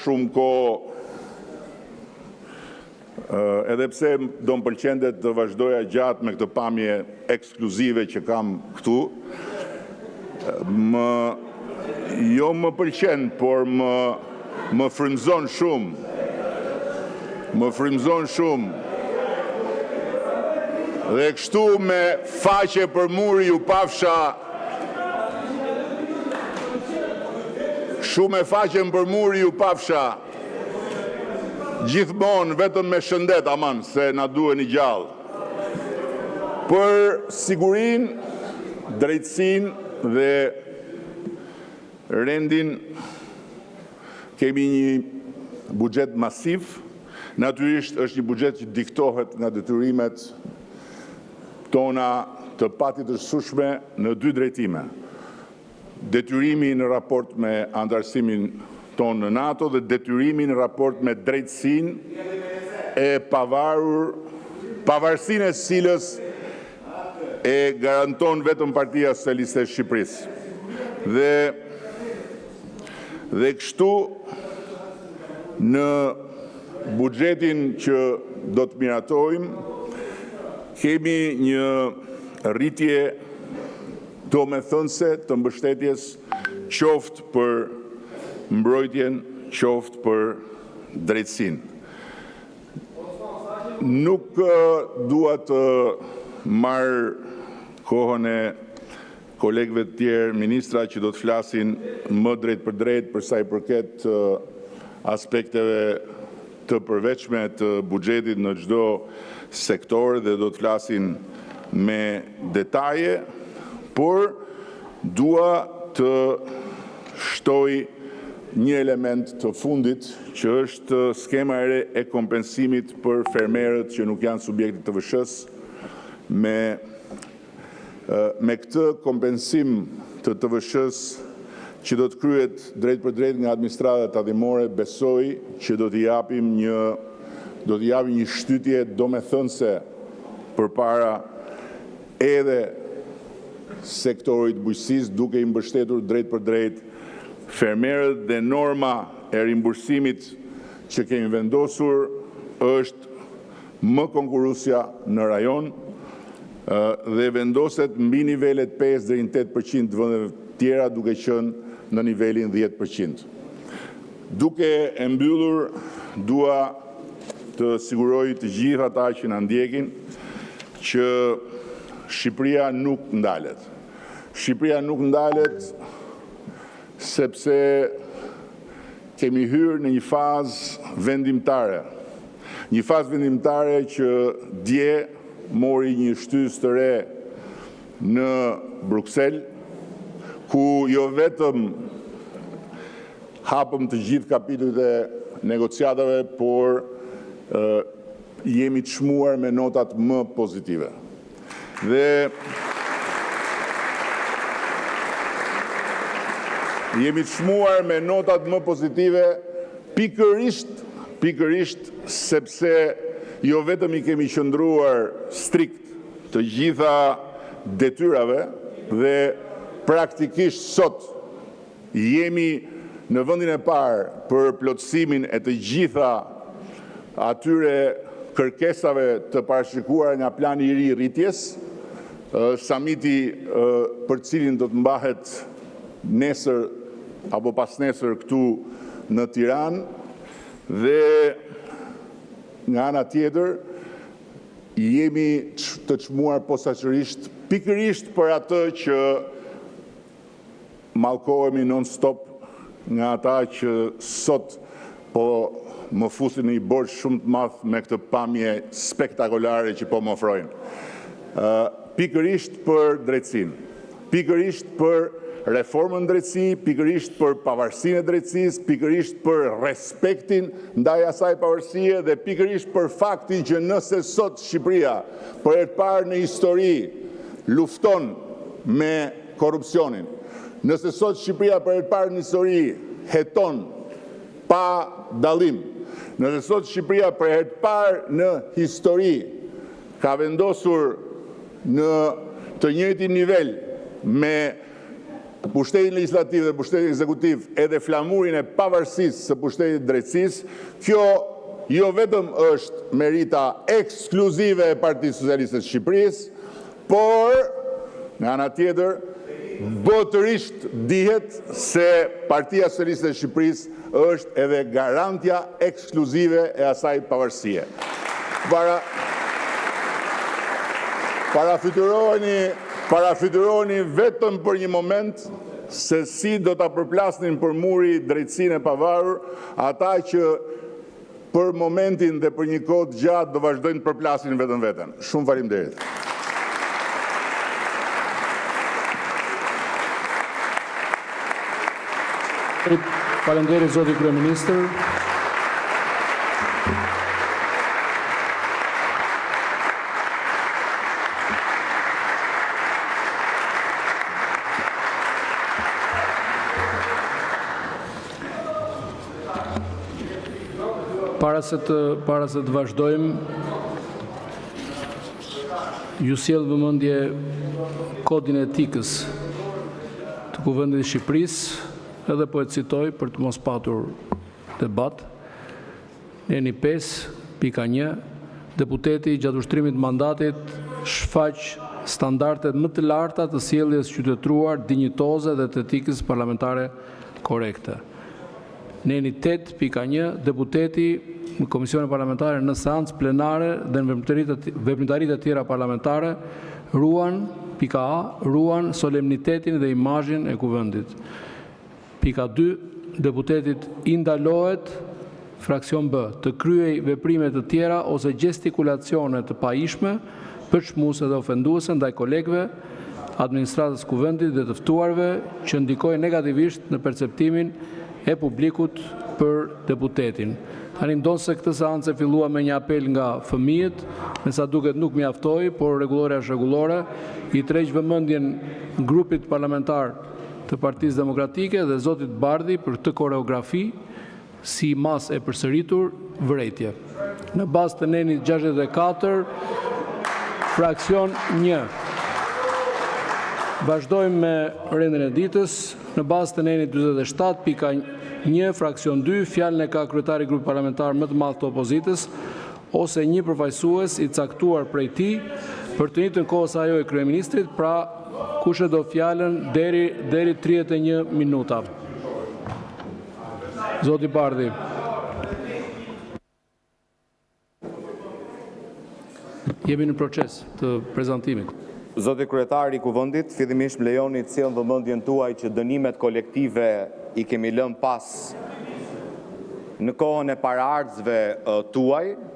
Shumë kohë, edhe pse do të më pëlqente të vazhdoja gjatë me këtë pamje ekskluzive që kam këtu, më jo më pëlqen, por më frymëzon shumë. Më frymëzon shumë. Dhe kështu me faqe për muri ju pafsha. Kështu me faqen për muri ju pafsha. Gjithmonë vetëm me shëndet aman, se na duheni gjallë. Për sigurinë, drejtësinë dhe rendin kemi një buxhet masiv. Natyrisht, është një buxhet që diktohet nga detyrimet tona të patjetërsueshme në dy drejtime: detyrimi në raport me anëtarësimin tonë në NATO dhe detyrimi në raport me drejtësinë e pavarur, pavarësinë e së cilës e garanton vetëm Partia Socialiste e Shqipërisë. Dhe kështu, në buxhetin që do të miratojmë, kemi një rritje domethënëse të mbështetjes qoftë për mbrojtjen, qoftë për drejtësinë. Nuk dua të marr kohën e kolegëve të tjerë ministra, që do të flasin më drejtpërdrejt për sa u përket aspekteve të përveçme të buxhetit në çdo sektor dhe do të flasin me detaje, por dua të shtoj një element të fundit, që është skema e re e kompensimit për fermerët që nuk janë subjekt i TVSH-së. Me këtë kompensim të TVSH-së, që do të kryhet drejtpërdrejt nga administrata tatimore, besoj se do t'i japim një shtytje domethënëse përpara edhe sektorit të bujqësisë, duke i mbështetur drejtpërdrejt fermerët dhe norma e rimbursimit që kemi vendosur është më konkurruesja në rajon dhe vendoset mbi nivelet 5 deri në 8% të vendeve të tjera, duke qenë në nivelin 10%. Duke e mbyllur, dua të siguroj të gjithë ata që na ndjekin se Shqipëria nuk ndalet. Shqipëria nuk ndalet, sepse kemi hyrë në një fazë vendimtare, një fazë vendimtare që dje mori një shtysë të re në Bruksel, ku jo vetëm hapëm të gjithë kapitujt e negociatave, por jemi çmuar me notat më pozitive. Dhe jemi çmuar me notat më pozitive pikërisht pikërisht sepse jo vetëm u kemi qëndruar strikt të gjitha detyrave dhe praktikisht sot jemi në vendin e parë për plotësimin e të gjitha atyre kërkesave të parashikuara nga Plani i ri i Rritjes, samiti për të cilin do të mbahet nesër apo pasnesër këtu në Tiranë dhe nga ana tjetër jemi të çmuar posaçërisht pikërisht për atë që mallkohemi non-stop nga ata që sot po më fusin në një borxh shumë të madh me këtë pamje spektakolare që po më ofrojnë. Pikërisht për drejtësinë, pikërisht për reformën në drejtësi, pikërisht për pavarësinë e drejtësisë, pikërisht për respektin ndaj asaj pavarësie dhe pikërisht për faktin që nëse sot Shqipëria për herë të parë në histori lufton me korrupsionin, nëse sot Shqipëria për herë të parë në histori heton pa dallim, nëse sot Shqipëria për herë të parë në histori ka vendosur në të njëjtin nivel me... pushtetin legjislativ dhe pushtetin ekzekutiv edhe flamurin e pavarësisë së pushtetit të drejtësisë, kjo jo vetëm është merita ekskluzive e Partisë Socialiste të Shqipërisë, por, nga ana tjetër, botërisht dihet se Partia Socialiste e Shqipërisë është edhe garantia ekskluzive e asaj pavarësie. Para parafytyrojeni, parafytyrojeni vetëm për një moment se si do ta përplasnin për muri drejtësinë e pavarur ata që për momentin dhe për një kohë të gjatë do të vazhdojnë të përplasin vetëm veten. Shumë faleminderit! Faleminderit, zoti Kryeministër! Para se të para se të vazhdojmë, ju sjell në vëmendje Kodin e Etikës të Kuvendit të Shqipërisë dhe po e citoj për të mos pasur debat. Neni 5, pika 1: “Deputeti gjatë ushtrimit të mandatit shfaq standardet më të larta të sjelljes së qytetëruar, dinjitoze dhe të etikës parlamentare korrekte”. Neni 8, pika 1: “Deputeti në komisione parlamentare, në seancë plenare dhe në veprimtaritë e tjera parlamentare ruan: a) solemnitetin dhe imazhin e Kuvendit”. Pika 2: “Deputetit i ndalohet/b) të kryejë veprime të tjera ose gjestikulacione të pahijshme, përçmuese dhe ofenduese ndaj kolegëve, administratës së Kuvendit dhe të ftuarve, që ndikojnë negativisht në perceptimin e publikut për deputetin”. Tani, ndonëse këtë seancë e filluam me një apel nga fëmijët, me sa duket nuk mjaftoi, por Rregullorja është Rregullore. I tërheq vëmendjen Grupit Parlamentar të Partisë Demokratike dhe zotit Bardhi për këtë koreografi, si masë e përsëritur, “Vërejtje”! Në bazë të nenit 64/1. Vazhdojmë me rendin e ditës. Në bazë të nenit 47, pika 1/2, fjalën e ka kryetari i grupit parlamentar më të madh të opozitës ose një përfaqësues i caktuar prej tij, për të njëjtën kohë sa ajo e Kryeministrit, pra, kush e do fjalën, deri 31 minuta. Zoti Bardhi. Jemi në proces të prezantimit. Zoti Kryetar i Kuvendit, fillimisht më lejoni të sjell në vëmendjen tuaj që dënimet kolektive i kemi lënë pas në kohën e paraardhësve tuaj.